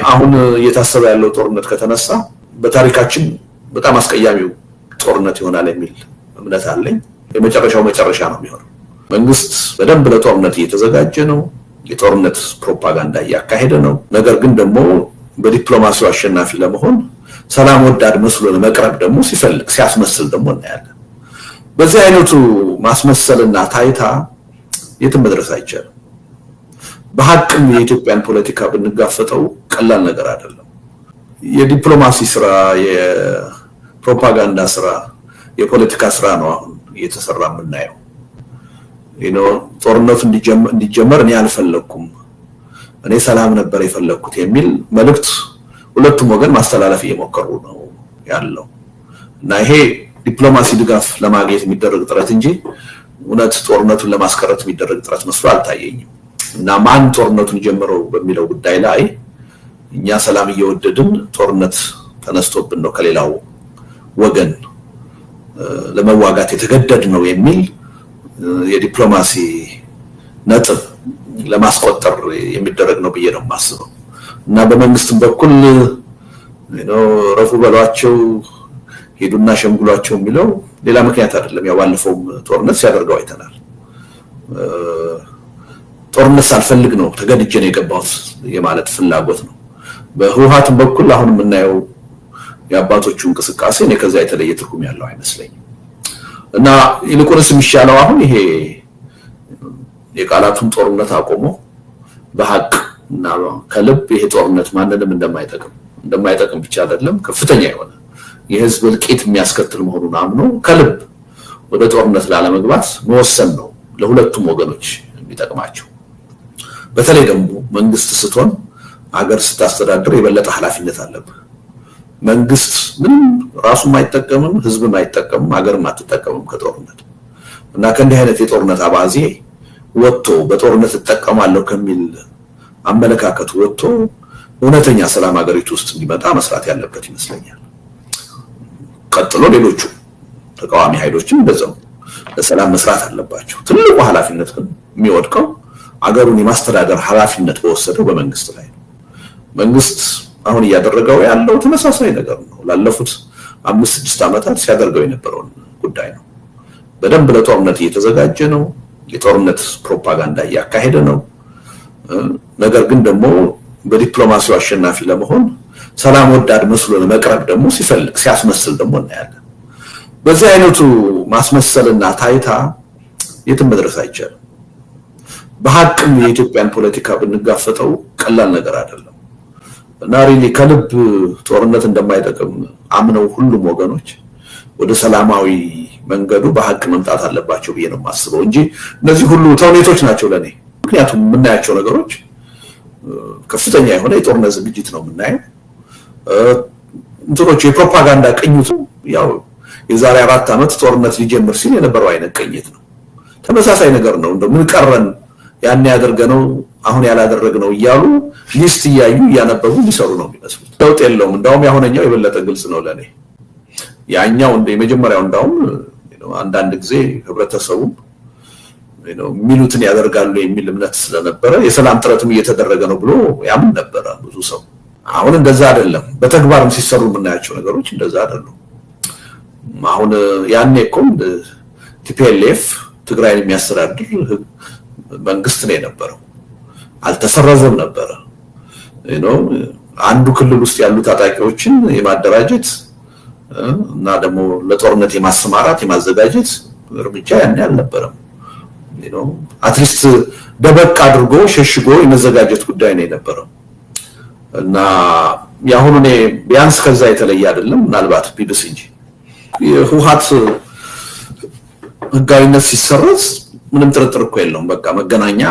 አሁን እየታሰበ ያለው ጦርነት ከተነሳ በታሪካችን በጣም አስቀያሚው ጦርነት ይሆናል የሚል እምነት አለኝ። የመጨረሻው መጨረሻ ነው የሚሆነው። መንግስት በደንብ ለጦርነት እየተዘጋጀ ነው። የጦርነት ፕሮፓጋንዳ እያካሄደ ነው። ነገር ግን ደግሞ በዲፕሎማሲው አሸናፊ ለመሆን ሰላም ወዳድ መስሎ ለመቅረብ ደግሞ ሲፈልግ ሲያስመስል ደግሞ እናያለን። በዚህ አይነቱ ማስመሰልና ታይታ የትም መድረስ አይቻልም። በሀቅም የኢትዮጵያን ፖለቲካ ብንጋፈጠው ቀላል ነገር አይደለም። የዲፕሎማሲ ስራ፣ የፕሮፓጋንዳ ስራ፣ የፖለቲካ ስራ ነው አሁን እየተሰራ የምናየው። ጦርነቱ እንዲጀመር እኔ አልፈለኩም፣ እኔ ሰላም ነበር የፈለኩት የሚል መልእክት ሁለቱም ወገን ማስተላለፍ እየሞከሩ ነው ያለው እና ይሄ ዲፕሎማሲ ድጋፍ ለማግኘት የሚደረግ ጥረት እንጂ እውነት ጦርነቱን ለማስቀረት የሚደረግ ጥረት መስሎ አልታየኝም። እና ማን ጦርነቱን ጀመረው በሚለው ጉዳይ ላይ እኛ ሰላም እየወደድን ጦርነት ተነስቶብን ነው ከሌላው ወገን ለመዋጋት የተገደድ ነው የሚል የዲፕሎማሲ ነጥብ ለማስቆጠር የሚደረግ ነው ብዬ ነው የማስበው። እና በመንግስትም በኩል ረፉ በሏቸው፣ ሄዱና ሸምግሏቸው የሚለው ሌላ ምክንያት አይደለም። ያው ባለፈውም ጦርነት ሲያደርገው አይተናል። ጦርነት ሳልፈልግ ነው ተገድጄ ነው የገባሁት የማለት ፍላጎት ነው። በህወሓትም በኩል አሁን የምናየው የአባቶቹ እንቅስቃሴ እኔ ከዛ የተለየ ትርጉም ያለው አይመስለኝም። እና ይልቁንስ የሚሻለው አሁን ይሄ የቃላቱን ጦርነት አቆሞ በሀቅ እና ከልብ ይሄ ጦርነት ማንንም እንደማይጠቅም ብቻ አይደለም፣ ከፍተኛ የሆነ የህዝብ እልቂት የሚያስከትል መሆኑን አምኖ ከልብ ወደ ጦርነት ላለመግባት መወሰን ነው ለሁለቱም ወገኖች የሚጠቅማቸው። በተለይ ደግሞ መንግስት ስትሆን፣ አገር ስታስተዳድር የበለጠ ኃላፊነት አለብህ። መንግስት ምንም ራሱም አይጠቀምም፣ ህዝብም አይጠቀምም፣ ሀገርም አትጠቀምም ከጦርነት። እና ከእንዲህ አይነት የጦርነት አባዜ ወጥቶ፣ በጦርነት እጠቀማለሁ ከሚል አመለካከት ወጥቶ እውነተኛ ሰላም ሀገሪቱ ውስጥ እንዲመጣ መስራት ያለበት ይመስለኛል። ቀጥሎ ሌሎቹ ተቃዋሚ ኃይሎችም በዛው ለሰላም መስራት አለባቸው። ትልቁ ኃላፊነት ግን የሚወድቀው አገሩን የማስተዳደር ኃላፊነት በወሰደው በመንግስት ላይ ነው። መንግስት አሁን እያደረገው ያለው ተመሳሳይ ነገር ነው። ላለፉት 5-6 ዓመታት ሲያደርገው የነበረውን ጉዳይ ነው። በደንብ ለጦርነት እየተዘጋጀ ነው። የጦርነት ፕሮፓጋንዳ እያካሄደ ነው። ነገር ግን ደግሞ በዲፕሎማሲው አሸናፊ ለመሆን ሰላም ወዳድ መስሎ ለመቅረብ ደግሞ ሲፈልግ ሲያስመስል ደግሞ እናያለን። በዚህ አይነቱ ማስመሰልና ታይታ የትም መድረስ አይቻልም። በሀቅም የኢትዮጵያን ፖለቲካ ብንጋፈጠው ቀላል ነገር አይደለም። እና really ከልብ ጦርነት እንደማይጠቅም አምነው ሁሉም ወገኖች ወደ ሰላማዊ መንገዱ በሀቅ መምጣት አለባቸው ብዬ ነው የማስበው እንጂ እነዚህ ሁሉ ተውኔቶች ናቸው ለኔ። ምክንያቱም የምናያቸው ነገሮች ከፍተኛ የሆነ የጦርነት ዝግጅት ነው የምናየው። እንትኖቹ የፕሮፓጋንዳ ቅኝቱ ያው የዛሬ 4 ዓመት ጦርነት ሊጀምር ሲል የነበረው አይነት ቅኝት ነው። ተመሳሳይ ነገር ነው። እንደው ምን ቀረን ያን ያደርገነው አሁን ያላደረግነው እያሉ list እያዩ እያነበቡ ሊሰሩ ነው የሚመስሉት። ለውጥ የለውም። እንዳውም ያሁነኛው የበለጠ ግልጽ ነው ለኔ። ያኛው እንደ የመጀመሪያው እንዳውም አንዳንድ ጊዜ ህብረተሰቡም የሚሉትን ያደርጋሉ የሚል እምነት ስለነበረ የሰላም ጥረትም እየተደረገ ነው ብሎ ያምን ነበረ ብዙ ሰው። አሁን እንደዛ አይደለም። በተግባርም ሲሰሩ የምናያቸው ነገሮች እንደዛ አይደሉም። አሁን ያኔ እኮ TPLF ትግራይን የሚያስተዳድር መንግስት ነው የነበረው። አልተሰረዘም ነበረ። አንዱ ክልል ውስጥ ያሉ ታጣቂዎችን የማደራጀት እና ደግሞ ለጦርነት የማሰማራት፣ የማዘጋጀት እርምጃ ያኔ አልነበረም። At least ደበቅ አድርጎ ሸሽጎ የመዘጋጀት ጉዳይ ነው የነበረው። እና የአሁኑ እኔ ቢያንስ ከዛ የተለየ አይደለም፣ ምናልባት ቢብስ እንጂ። የህወሓት ህጋዊነት ሲሰረዝ ምንም ጥርጥር እኮ የለውም። በቃ መገናኛ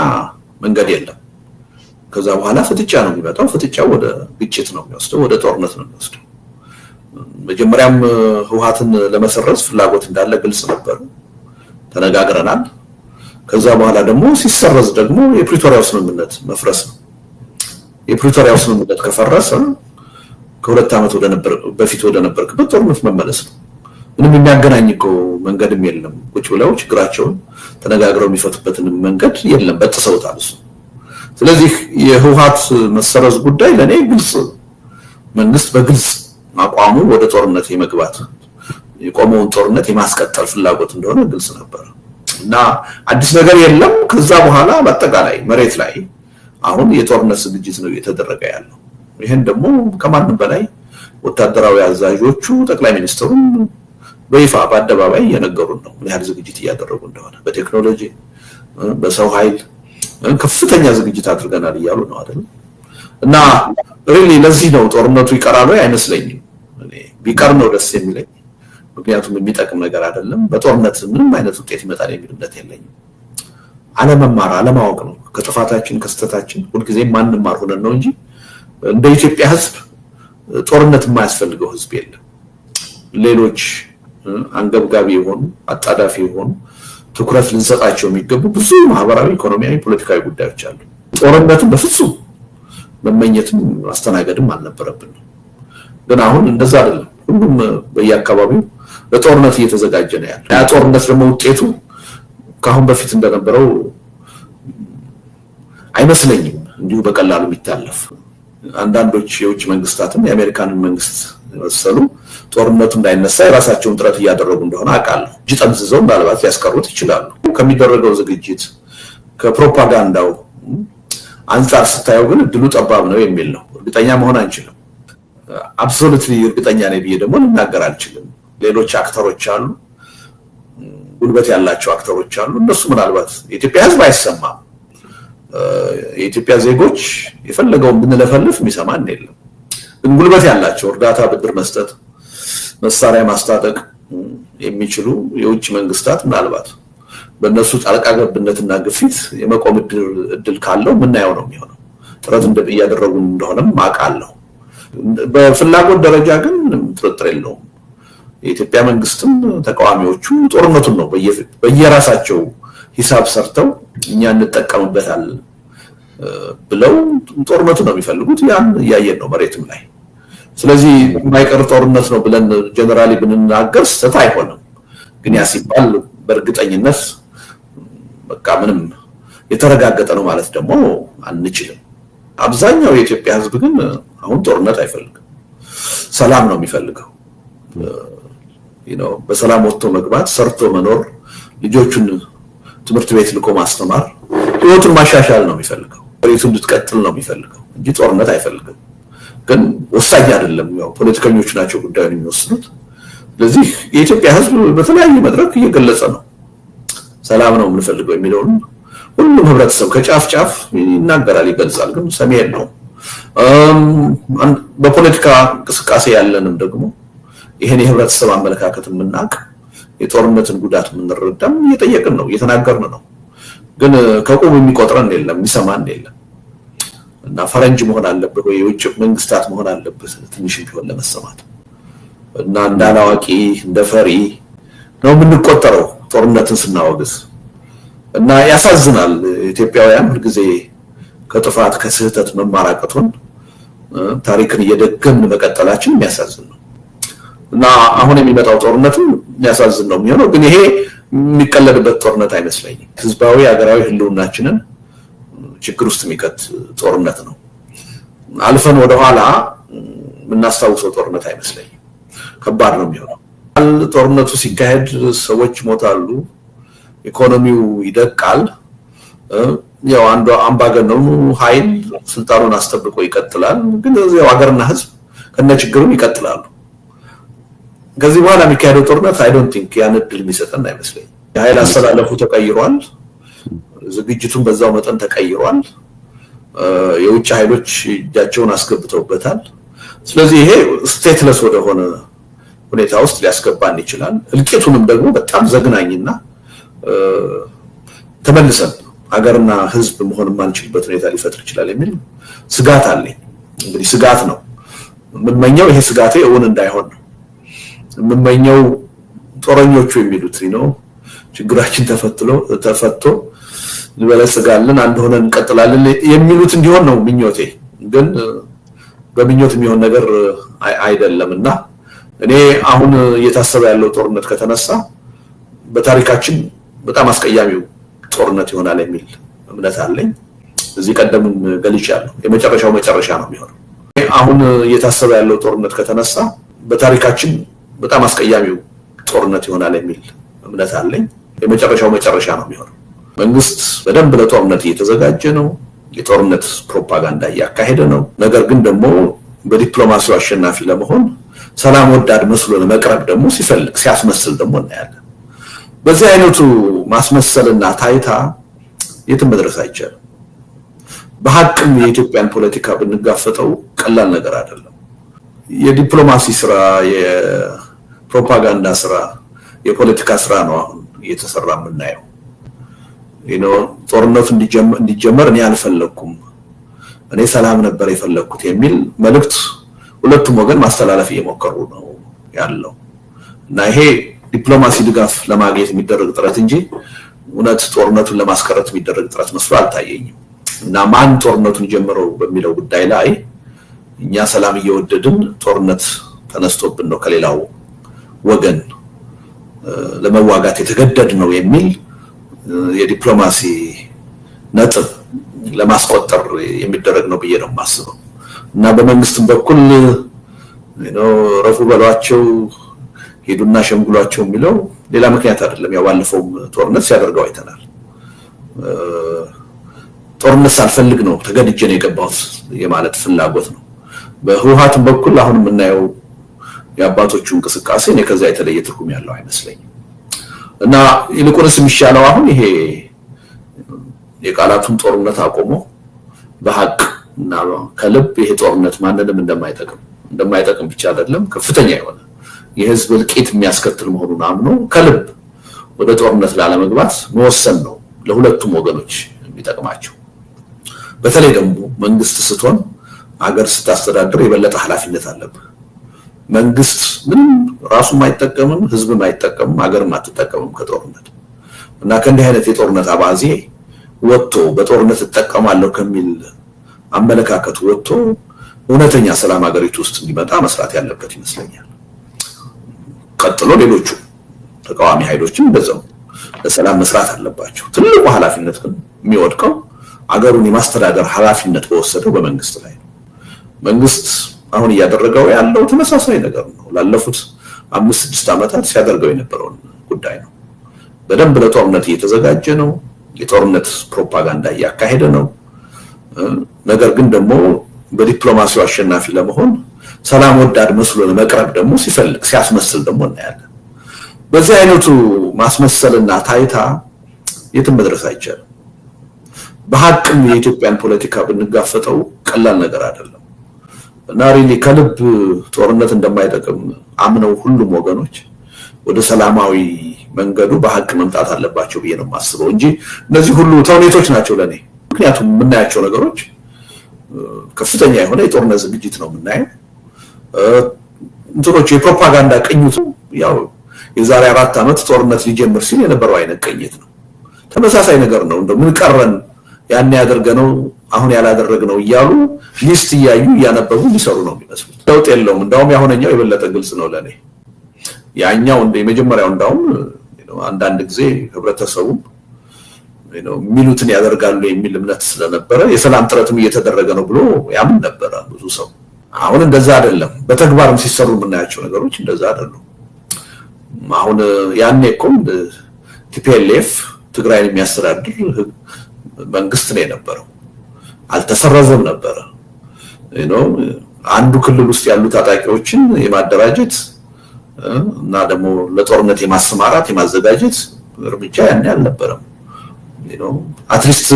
መንገድ የለም። ከዛ በኋላ ፍጥጫ ነው የሚመጣው። ፍጥጫው ወደ ግጭት ነው የሚወስደው፣ ወደ ጦርነት ነው የሚወስደው። መጀመሪያም ህወሓትን ለመሰረዝ ፍላጎት እንዳለ ግልጽ ነበር፣ ተነጋግረናል። ከዛ በኋላ ደግሞ ሲሰረዝ ደግሞ የፕሪቶሪያው ስምምነት መፍረስ ነው። የፕሪቶሪያው ስምምነት ከፈረሰ ከ2 ዓመት በፊት ወደ ነበርክበት ጦርነት መመለስ ነው። ምንም የሚያገናኝ እኮ መንገድም የለም። ቁጭ ብለው ችግራቸውን ተነጋግረው የሚፈቱበትን መንገድ የለም። በጥሰውታል እሱ። ስለዚህ የህወሓት መሰረዝ ጉዳይ ለኔ ግልጽ፣ መንግስት በግልጽ አቋሙ ወደ ጦርነት የመግባት፣ የቆመውን ጦርነት የማስቀጠል ፍላጎት እንደሆነ ግልጽ ነበር እና አዲስ ነገር የለም። ከዛ በኋላ በአጠቃላይ መሬት ላይ አሁን የጦርነት ዝግጅት ነው እየተደረገ ያለው። ይሄን ደግሞ ከማንም በላይ ወታደራዊ አዛዦቹ፣ ጠቅላይ ሚኒስትሩም በይፋ በአደባባይ እየነገሩን ነው ምን ያህል ዝግጅት እያደረጉ እንደሆነ። በቴክኖሎጂ፣ በሰው ኃይል ከፍተኛ ዝግጅት አድርገናል እያሉ ነው አይደል? እና really ለዚህ ነው ጦርነቱ ይቀራል ወይ አይመስለኝም። እኔ ቢቀር ነው ደስ የሚለኝ። ምክንያቱም የሚጠቅም ነገር አይደለም። በጦርነት ምንም አይነት ውጤት ይመጣል የሚል እምነት የለኝም። አለመማር፣ አለማወቅ ነው። ከጥፋታችን፣ ከስህተታችን ሁልጊዜ ማንማር ሆነን ነው እንጂ እንደ ኢትዮጵያ ሕዝብ ጦርነት የማያስፈልገው ሕዝብ የለም። ሌሎች አንገብጋቢ የሆኑ፣ አጣዳፊ የሆኑ፣ ትኩረት ልንሰጣቸው የሚገቡ ብዙ ማህበራዊ፣ ኢኮኖሚያዊ፣ ፖለቲካዊ ጉዳዮች አሉ። ጦርነትን በፍጹም መመኘትም ማስተናገድም አልነበረብንም። ግን አሁን እንደዛ አይደለም። ሁሉም በየአካባቢው ለጦርነት እየተዘጋጀ ነው ያለው። ያ ጦርነት ደግሞ ውጤቱ ከአሁን በፊት እንደነበረው አይመስለኝም እንዲሁ በቀላሉ የሚታለፍ። አንዳንዶች የውጭ መንግስታትም የአሜሪካንን መንግስት የመሰሉ ጦርነቱ እንዳይነሳ የራሳቸውን ጥረት እያደረጉ እንደሆነ አውቃለሁ። እጅ ጠምዝዘው ምናልባት ሊያስቀሩት ይችላሉ። ከሚደረገው ዝግጅት፣ ከፕሮፓጋንዳው አንጻር ስታየው ግን እድሉ ጠባብ ነው የሚል ነው። እርግጠኛ መሆን አንችልም። Absolutely እርግጠኛ ነኝ ብዬ ደግሞ ልናገር አልችልም። ሌሎች actor ኦች አሉ፣ ጉልበት ያላቸው actor ኦች አሉ። እነሱ ምናልባት የኢትዮጵያ ሕዝብ አይሰማም። የኢትዮጵያ ዜጎች የፈለገውን ብንለፈልፍ የሚሰማን የለም። ግን ጉልበት ያላቸው፣ እርዳታ፣ ብድር መስጠት፣ መሳሪያ ማስታጠቅ የሚችሉ የውጭ መንግስታት ምናልባት በእነሱ ጣልቃ ገብነትና ግፊት የመቆም እድል ካለው የምናየው ነው የሚሆነው። ጥረት እያደረጉ እንደሆነም አውቃለሁ። በፍላጎት ደረጃ ግን ጥርጥር የለውም። የኢትዮጵያ መንግስትም ተቃዋሚዎቹ ጦርነቱን ነው በየራሳቸው ሂሳብ ሰርተው እኛ እንጠቀምበታለን ብለው ጦርነቱን ነው የሚፈልጉት። ያን እያየን ነው መሬትም ላይ። ስለዚህ የማይቀር ጦርነት ነው ብለን generally ብንናገር ስህተት አይሆንም። ግን ያ ሲባል በእርግጠኝነት በቃ ምንም የተረጋገጠ ነው ማለት ደግሞ አንችልም። አብዛኛው የኢትዮጵያ ሕዝብ ግን አሁን ጦርነት አይፈልግም። ሰላም ነው የሚፈልገው። በሰላም ወጥቶ መግባት፣ ሰርቶ መኖር፣ ልጆቹን ትምህርት ቤት ልኮ ማስተማር፣ ህይወቱን ማሻሻል ነው የሚፈልገው። መሬቱ እንድትቀጥል ነው የሚፈልገው እንጂ ጦርነት አይፈልግም። ግን ወሳኝ አይደለም። ያው ፖለቲከኞቹ ናቸው ጉዳዩን የሚወስኑት። ስለዚህ የኢትዮጵያ ሕዝብ በተለያየ መድረክ እየገለጸ ነው ሰላም ነው የምንፈልገው የሚለውን። ሁሉም ህብረተሰብ ከጫፍ ጫፍ ይናገራል፣ ይገልጻል። ግን ሰሚ የለውም። በፖለቲካ እንቅስቃሴ ያለንም ደግሞ ይሄን የህብረተሰብ አመለካከት የምናውቅ፣ የጦርነትን ጉዳት የምንረዳም እየጠየቅን ነው፣ እየተናገርን ነው። ግን ከቁብ የሚቆጥረን የለም፣ የሚሰማን የለም። እና ፈረንጅ መሆን አለብህ ወይ የውጭ መንግስታት መሆን አለብህ ትንሽ ቢሆን ለመሰማት። እና እንደ አላዋቂ፣ እንደ ፈሪ ነው የምንቆጠረው ጦርነትን ስናወግዝ። እና ያሳዝናል። ኢትዮጵያውያን ሁልጊዜ ከጥፋት፣ ከስህተት መማር አቅቶን ታሪክን እየደገምን መቀጠላችን የሚያሳዝን ነው። እና አሁን የሚመጣው ጦርነትም የሚያሳዝን ነው የሚሆነው። ግን ይሄ የሚቀለድበት ጦርነት አይመስለኝም። ህዝባዊ ሀገራዊ ህልውናችንን ችግር ውስጥ የሚከት ጦርነት ነው። አልፈን ወደኋላ የምናስታውሰው ጦርነት አይመስለኝም። ከባድ ነው የሚሆነው። ጦርነቱ ሲካሄድ ሰዎች ይሞታሉ፣ ኢኮኖሚው ይደቃል። ያው አንዱ አምባገነኑ ኃይል ስልጣኑን አስጠብቆ ይቀጥላል። ግን ያው ሀገርና ህዝብ ከነችግሩም ይቀጥላሉ። ከዚህ በኋላ የሚካሄደው ጦርነት I don't think ያን እድል የሚሰጠን አይመስለኝም። የኃይል አሰላለፉ ተቀይሯል። ዝግጅቱን በዛው መጠን ተቀይሯል። የውጭ ኃይሎች እጃቸውን አስገብተውበታል። ስለዚህ ይሄ stateless ወደሆነ ሁኔታ ውስጥ ሊያስገባን ይችላል። እልቂቱንም ደግሞ በጣም ዘግናኝና ተመልሰን ሀገርና ህዝብ መሆን የማንችልበት ሁኔታ ሊፈጥር ይችላል የሚል ስጋት አለኝ። እንግዲህ ስጋት ነው የምመኘው፣ ይሄ ስጋቴ እውን እንዳይሆን ነው የምመኘው። ጦረኞቹ የሚሉት ነው፣ ችግራችን ተፈቶ እንበለጽጋለን፣ አንድ ሆነን እንቀጥላለን የሚሉት እንዲሆን ነው ምኞቴ። ግን በምኞት የሚሆን ነገር አይደለም። እና እኔ አሁን እየታሰበ ያለው ጦርነት ከተነሳ በታሪካችን በጣም አስቀያሚው ጦርነት ይሆናል የሚል እምነት አለኝ። እዚህ ቀደምም ገልጫለሁ። የመጨረሻው መጨረሻ ነው የሚሆነው። አሁን እየታሰበ ያለው ጦርነት ከተነሳ በታሪካችን በጣም አስቀያሚው ጦርነት ይሆናል የሚል እምነት አለኝ። የመጨረሻው መጨረሻ ነው የሚሆነው። መንግስት በደንብ ለጦርነት እየተዘጋጀ ነው። የጦርነት ፕሮፓጋንዳ እያካሄደ ነው። ነገር ግን ደግሞ በዲፕሎማሲው አሸናፊ ለመሆን ሰላም ወዳድ መስሎ ለመቅረብ ደግሞ ሲፈልግ ሲያስመስል ደግሞ እናያለን። በዚህ አይነቱ ማስመሰልና ታይታ የትም መድረስ አይቻልም። በሀቅም የኢትዮጵያን ፖለቲካ ብንጋፈጠው ቀላል ነገር አይደለም። የዲፕሎማሲ ስራ፣ የፕሮፓጋንዳ ስራ፣ የፖለቲካ ስራ ነው አሁን እየተሰራ የምናየው። ጦርነቱ እንዲጀመር እኔ አልፈለኩም፣ እኔ ሰላም ነበር የፈለኩት የሚል መልእክት ሁለቱም ወገን ማስተላለፍ እየሞከሩ ነው ያለው እና ይሄ ዲፕሎማሲ ድጋፍ ለማግኘት የሚደረግ ጥረት እንጂ እውነት ጦርነቱን ለማስቀረት የሚደረግ ጥረት መስሎ አልታየኝም። እና ማን ጦርነቱን ጀመረው በሚለው ጉዳይ ላይ እኛ ሰላም እየወደድን ጦርነት ተነስቶብን ነው ከሌላው ወገን ለመዋጋት የተገደድ ነው የሚል የዲፕሎማሲ ነጥብ ለማስቆጠር የሚደረግ ነው ብዬ ነው የማስበው። እና በመንግስትም በኩል ረፉ በሏቸው፣ ሄዱና ሸምግሏቸው የሚለው ሌላ ምክንያት አይደለም። ያው ባለፈውም ጦርነት ሲያደርገው አይተናል። ጦርነት ሳልፈልግ ነው ተገድጄ ነው የገባሁት የማለት ፍላጎት ነው። በህወሓትም በኩል አሁን የምናየው የአባቶቹ እንቅስቃሴ እኔ ከዛ የተለየ ትርጉም ያለው አይመስለኝም። እና ይልቁንስ የሚሻለው አሁን ይሄ የቃላቱን ጦርነት አቆሞ በሀቅ እና ከልብ ይሄ ጦርነት ማንንም እንደማይጠቅም ብቻ አይደለም፣ ከፍተኛ የሆነ የህዝብ እልቂት የሚያስከትል መሆኑን አምኖ ከልብ ወደ ጦርነት ላለመግባት መወሰን ነው ለሁለቱም ወገኖች የሚጠቅማቸው። በተለይ ደግሞ መንግስት ስትሆን፣ አገር ስታስተዳድር የበለጠ ኃላፊነት አለብህ። መንግስት ምንም ራሱም አይጠቀምም፣ ህዝብም አይጠቀምም፣ ሀገርም አትጠቀምም ከጦርነት። እና ከእንዲህ አይነት የጦርነት አባዜ ወጥቶ፣ በጦርነት እጠቀማለሁ ከሚል አመለካከት ወጥቶ እውነተኛ ሰላም ሀገሪቱ ውስጥ እንዲመጣ መስራት ያለበት ይመስለኛል። ቀጥሎ ሌሎቹ ተቃዋሚ ኃይሎችም በዛው ለሰላም መስራት አለባቸው። ትልቁ ኃላፊነት ግን የሚወድቀው አገሩን የማስተዳደር ኃላፊነት በወሰደው በመንግስት ላይ ነው። መንግስት አሁን እያደረገው ያለው ተመሳሳይ ነገር ነው። ላለፉት 5-6 ዓመታት ሲያደርገው የነበረውን ጉዳይ ነው። በደንብ ለጦርነት እየተዘጋጀ ነው። የጦርነት ፕሮፓጋንዳ እያካሄደ ነው። ነገር ግን ደግሞ በዲፕሎማሲው አሸናፊ ለመሆን ሰላም ወዳድ መስሎ ለመቅረብ ደግሞ ሲፈልግ ሲያስመስል ደግሞ እናያለን። በዚህ አይነቱ ማስመሰልና ታይታ የትም መድረስ አይቻልም። በሀቅም የኢትዮጵያን ፖለቲካ ብንጋፈጠው ቀላል ነገር አይደለም። እና really ከልብ ጦርነት እንደማይጠቅም አምነው ሁሉም ወገኖች ወደ ሰላማዊ መንገዱ በሀቅ መምጣት አለባቸው ብዬ ነው የማስበው እንጂ እነዚህ ሁሉ ተውኔቶች ናቸው ለኔ። ምክንያቱም የምናያቸው ነገሮች ከፍተኛ የሆነ የጦርነት ዝግጅት ነው የምናየው። እንትኖቹ የፕሮፓጋንዳ ቅኝቱ ያው የዛሬ 4 ዓመት ጦርነት ሊጀምር ሲል የነበረው አይነት ቅኝት ነው። ተመሳሳይ ነገር ነው። እንደው ምን ቀረን ያን ያደርገነው አሁን ያላደረግነው እያሉ list እያዩ እያነበቡ ሊሰሩ ነው የሚመስሉት። ለውጥ የለውም። እንዳውም ያሁነኛው የበለጠ ግልጽ ነው ለኔ። ያኛው እንደ የመጀመሪያው እንዳውም አንዳንድ ጊዜ ህብረተሰቡም የሚሉትን ያደርጋሉ የሚል እምነት ስለነበረ የሰላም ጥረትም እየተደረገ ነው ብሎ ያምን ነበረ ብዙ ሰው። አሁን እንደዛ አይደለም። በተግባርም ሲሰሩ የምናያቸው ነገሮች እንደዛ አይደሉም። አሁን ያኔ እኮም TPLF ትግራይን የሚያስተዳድር መንግስት ነው የነበረው። አልተሰረዘም ነበረ። አንዱ ክልል ውስጥ ያሉ ታጣቂዎችን የማደራጀት እና ደግሞ ለጦርነት የማሰማራት፣ የማዘጋጀት እርምጃ ያኔ አልነበረም። At least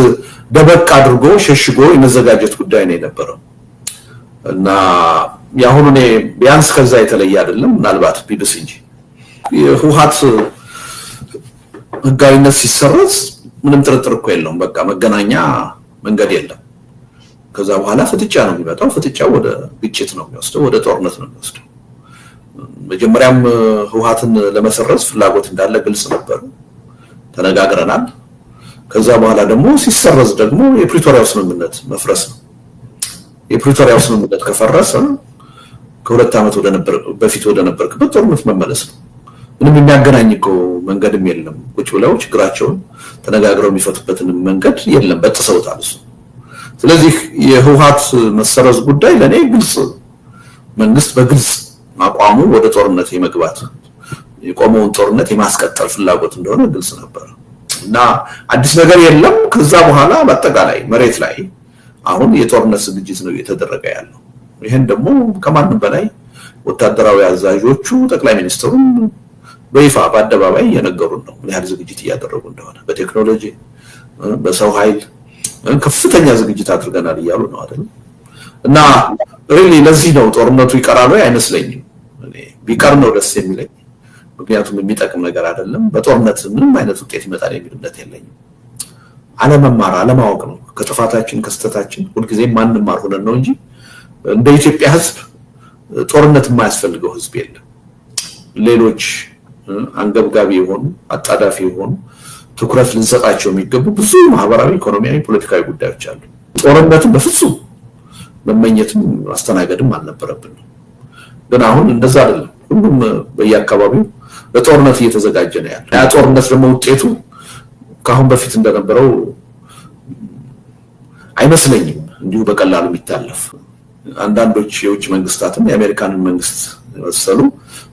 ደበቅ አድርጎ ሸሽጎ የመዘጋጀት ጉዳይ ነው የነበረው። እና የአሁኑ እኔ ቢያንስ ከዛ የተለየ አይደለም፣ ምናልባት ቢብስ እንጂ። የህወሓት ህጋዊነት ሲሰረዝ ምንም ጥርጥር እኮ የለውም። በቃ መገናኛ መንገድ የለም። ከዛ በኋላ ፍጥጫ ነው የሚመጣው። ፍጥጫው ወደ ግጭት ነው የሚወስደው፣ ወደ ጦርነት ነው የሚወስደው። መጀመሪያም ህወሓትን ለመሰረዝ ፍላጎት እንዳለ ግልጽ ነበር፣ ተነጋግረናል። ከዛ በኋላ ደግሞ ሲሰረዝ ደግሞ የፕሪቶሪያው ስምምነት መፍረስ ነው። የፕሪቶሪያው ስምምነት ከፈረሰ ከ2 ዓመት በፊት ወደ ነበርክበት ጦርነት መመለስ ነው። ምንም የሚያገናኝ እኮ መንገድም የለም። ቁጭ ብለው ችግራቸውን ተነጋግረው የሚፈቱበትን መንገድ የለም። በጥሰውታል እሱ። ስለዚህ የህወሓት መሰረዝ ጉዳይ ለኔ ግልጽ፣ መንግስት በግልጽ አቋሙ ወደ ጦርነት የመግባት፣ የቆመውን ጦርነት የማስቀጠል ፍላጎት እንደሆነ ግልጽ ነበር እና አዲስ ነገር የለም። ከዛ በኋላ በአጠቃላይ መሬት ላይ አሁን የጦርነት ዝግጅት ነው እየተደረገ ያለው። ይሄን ደግሞ ከማንም በላይ ወታደራዊ አዛዦቹ፣ ጠቅላይ ሚኒስትሩም በይፋ በአደባባይ እየነገሩን ነው ምን ያህል ዝግጅት እያደረጉ እንደሆነ። በቴክኖሎጂ፣ በሰው ኃይል ከፍተኛ ዝግጅት አድርገናል እያሉ ነው አይደል? እና really ለዚህ ነው ጦርነቱ ይቀራል ወይ አይመስለኝም። እኔ ቢቀር ነው ደስ የሚለኝ። ምክንያቱም የሚጠቅም ነገር አይደለም። በጦርነት ምንም አይነት ውጤት ይመጣል የሚል እምነት የለኝም። አለመማር፣ አለማወቅ ነው። ከጥፋታችን፣ ከስህተታችን ሁልጊዜም ማንማር ሆነን ነው እንጂ እንደ ኢትዮጵያ ሕዝብ ጦርነት የማያስፈልገው ሕዝብ የለም። ሌሎች አንገብጋቢ የሆኑ፣ አጣዳፊ የሆኑ፣ ትኩረት ልንሰጣቸው የሚገቡ ብዙ ማህበራዊ፣ ኢኮኖሚያዊ፣ ፖለቲካዊ ጉዳዮች አሉ። ጦርነትን በፍጹም መመኘትም ማስተናገድም አልነበረብንም። ግን አሁን እንደዛ አይደለም። ሁሉም በየአካባቢው ለጦርነት እየተዘጋጀ ነው ያለው። ያ ጦርነት ደግሞ ውጤቱ ከአሁን በፊት እንደነበረው አይመስለኝም እንዲሁ በቀላሉ የሚታለፍ። አንዳንዶች የውጭ መንግስታትም የአሜሪካንን መንግስት የመሰሉ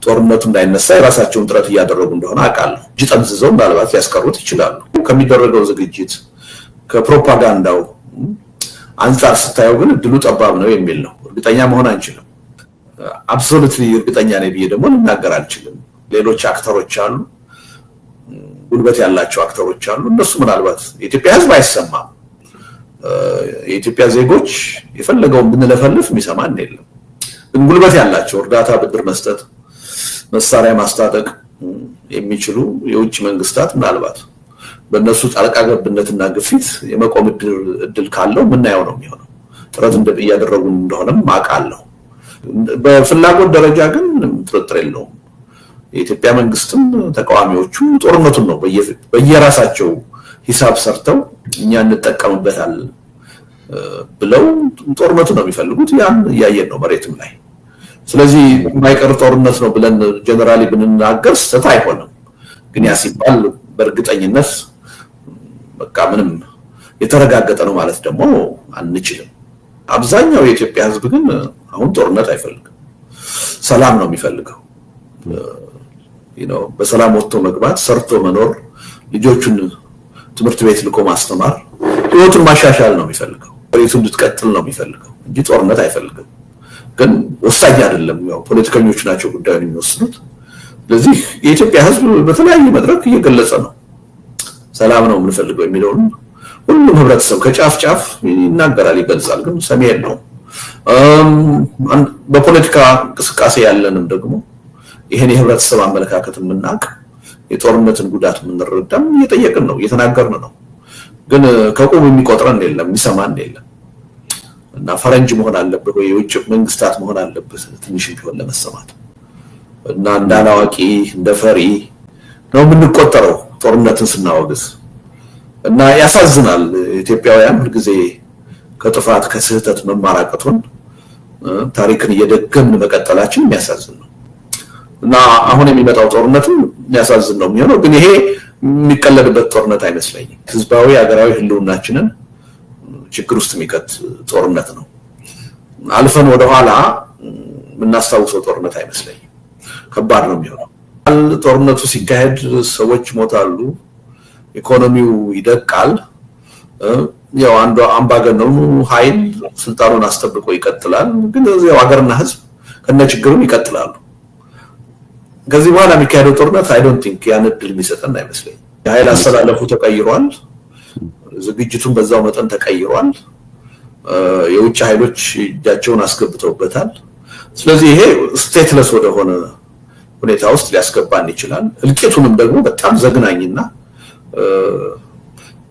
ጦርነቱ እንዳይነሳ የራሳቸውን ጥረት እያደረጉ እንደሆነ አውቃለሁ። እጅ ጠምዝዘው ምናልባት ሊያስቀሩት ይችላሉ። ከሚደረገው ዝግጅት፣ ከፕሮፓጋንዳው አንጻር ስታየው ግን እድሉ ጠባብ ነው የሚል ነው። እርግጠኛ መሆን አንችልም። Absolutely እርግጠኛ ነኝ ብዬ ደግሞ ልናገር አልችልም። ሌሎች actor ኦች አሉ፣ ጉልበት ያላቸው actor ኦች አሉ። እነሱ ምናልባት የኢትዮጵያ ሕዝብ አይሰማም። የኢትዮጵያ ዜጎች የፈለገውን ብንለፈልፍ የሚሰማን የለም። ግን ጉልበት ያላቸው፣ እርዳታ፣ ብድር መስጠት፣ መሳሪያ ማስታጠቅ የሚችሉ የውጭ መንግስታት ምናልባት በእነሱ ጣልቃ ገብነትና ግፊት የመቆም እድል ካለው የምናየው ነው የሚሆነው። ጥረት እያደረጉ እንደሆነም አውቃለሁ። በፍላጎት ደረጃ ግን ጥርጥር የለውም። የኢትዮጵያ መንግስትም ተቃዋሚዎቹ ጦርነቱን ነው በየራሳቸው ሂሳብ ሰርተው እኛ እንጠቀምበታለን ብለው ጦርነቱን ነው የሚፈልጉት። ያን እያየን ነው መሬትም ላይ። ስለዚህ የማይቀር ጦርነት ነው ብለን generally ብንናገር ስህተት አይሆንም። ግን ያ ሲባል በእርግጠኝነት በቃ ምንም የተረጋገጠ ነው ማለት ደግሞ አንችልም። አብዛኛው የኢትዮጵያ ሕዝብ ግን አሁን ጦርነት አይፈልግም። ሰላም ነው የሚፈልገው። በሰላም ወጥቶ መግባት፣ ሰርቶ መኖር፣ ልጆቹን ትምህርት ቤት ልኮ ማስተማር፣ ህይወቱን ማሻሻል ነው የሚፈልገው። መሬቱ እንድትቀጥል ነው የሚፈልገው እንጂ ጦርነት አይፈልግም። ግን ወሳኝ አይደለም። ያው ፖለቲከኞች ናቸው ጉዳዩን የሚወስኑት። ስለዚህ የኢትዮጵያ ሕዝብ በተለያየ መድረክ እየገለጸ ነው ሰላም ነው የምንፈልገው የሚለውን። ሁሉም ህብረተሰብ ከጫፍ ጫፍ ይናገራል፣ ይገልጻል። ግን ሰሚ የለውም። በፖለቲካ እንቅስቃሴ ያለንም ደግሞ ይሄን የህብረተሰብ አመለካከት የምናውቅ፣ የጦርነትን ጉዳት የምንረዳም እየጠየቅን ነው፣ እየተናገርን ነው። ግን ከቁብ የሚቆጥረን የለም፣ የሚሰማን የለም። እና ፈረንጅ መሆን አለብህ ወይ የውጭ መንግስታት መሆን አለብህ ትንሽ ቢሆን ለመሰማት። እና እንደ አላዋቂ፣ እንደ ፈሪ ነው የምንቆጠረው ጦርነትን ስናወግዝ። እና ያሳዝናል። ኢትዮጵያውያን ሁልጊዜ ከጥፋት፣ ከስህተት መማር አቅቶን ታሪክን እየደገምን መቀጠላችን የሚያሳዝን ነው። እና አሁን የሚመጣው ጦርነትም የሚያሳዝን ነው የሚሆነው። ግን ይሄ የሚቀለድበት ጦርነት አይመስለኝም። ህዝባዊ ሀገራዊ ህልውናችንን ችግር ውስጥ የሚከት ጦርነት ነው። አልፈን ወደኋላ የምናስታውሰው ጦርነት አይመስለኝም። ከባድ ነው የሚሆነው። ጦርነቱ ሲካሄድ ሰዎች ይሞታሉ፣ ኢኮኖሚው ይደቃል። ያው አንዱ አምባገነኑ ኃይል ስልጣኑን አስጠብቆ ይቀጥላል። ግን ያው ሀገርና ህዝብ ከነ ችግሩም ይቀጥላሉ። ከዚህ በኋላ የሚካሄደው ጦርነት I don't think ያን እድል የሚሰጠን አይመስለኝም። የኃይል አሰላለፉ ተቀይሯል። ዝግጅቱን በዛው መጠን ተቀይሯል። የውጭ ኃይሎች እጃቸውን አስገብተውበታል። ስለዚህ ይሄ stateless ወደሆነ ሁኔታ ውስጥ ሊያስገባን ይችላል። እልቂቱንም ደግሞ በጣም ዘግናኝና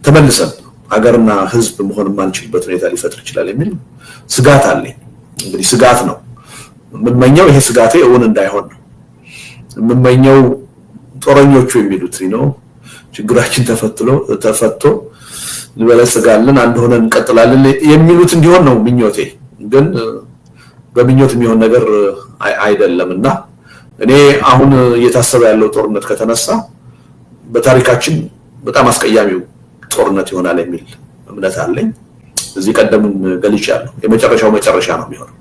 ተመልሰን ሀገርና ህዝብ መሆን የማንችልበት ሁኔታ ሊፈጥር ይችላል የሚል ስጋት አለኝ። እንግዲህ ስጋት ነው የምመኘው፣ ይሄ ስጋቴ እውን እንዳይሆን ነው የምመኘው። ጦረኞቹ የሚሉት ነው፣ ችግራችን ተፈቶ እንበለጽጋለን፣ አንድ ሆነን እንቀጥላለን የሚሉት እንዲሆን ነው ምኞቴ። ግን በምኞት የሚሆን ነገር አይደለም። እና እኔ አሁን እየታሰበ ያለው ጦርነት ከተነሳ በታሪካችን በጣም አስቀያሚው ጦርነት ይሆናል የሚል እምነት አለኝ። እዚህ ቀደም ገልጫለሁ። የመጨረሻው መጨረሻ ነው የሚሆነው።